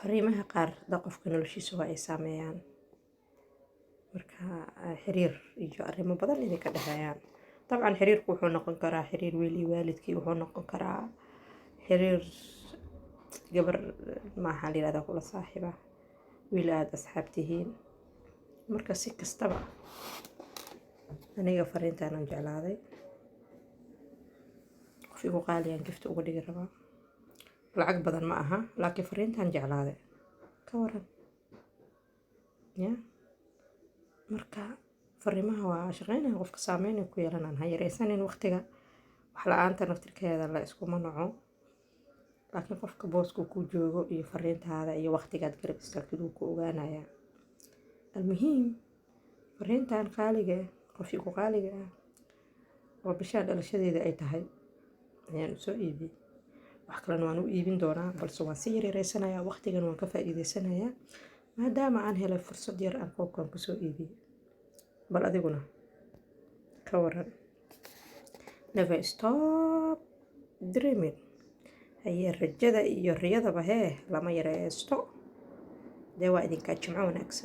Fariimaha qaar da qofka noloshiisa waa ay saameeyaan. Marka xiriir iyo arrimo badan idinka dhexeeyaan. Dabcan xiriirku wuxuu noqon karaa xiriir wiil iyo waalidkii, wuxuu noqon karaa xiriir gabar, maxaa la yihahdaa, kula saaxiiba, wiil aada asxaab tihiin. Marka si kastaba, aniga fariintaan jeclaaday. Qof igu qaaliyaan gift uga dhigi rabaa. Lacag badan ma aha, laakiin fariintaan jeclaaday. Ka waran ya? Marka fariimaha waa shaqeynaya, qofka saameynay ku yeelanaan. Ha yareysanin waqtiga. Wax la-aanta naftirkeeda la iskuma naco, laakiin qofka boosku ku joogo iyo fariintaada iyo waqtigaad garab istaagtid wuu ku ogaanayaa. Almuhiim, fariintan qaaliga ah, qof igu qaaliga ah oo bishaan dhalashadeeda ay tahay ayaan usoo iibiyey. Wax kalena waan u iibin doonaa, balse waan si yaryaraysanayaa. Waqtigan waan ka faa'iideysanayaa maadaama aan helay fursad yar aan koobkan kusoo iibiyey. Bal adiguna ka waran? Never stop dreaming. Haye, rajada iyo riyadaba hee lama yareysto. Dee waa idinkaa. Jimco wanaagsan.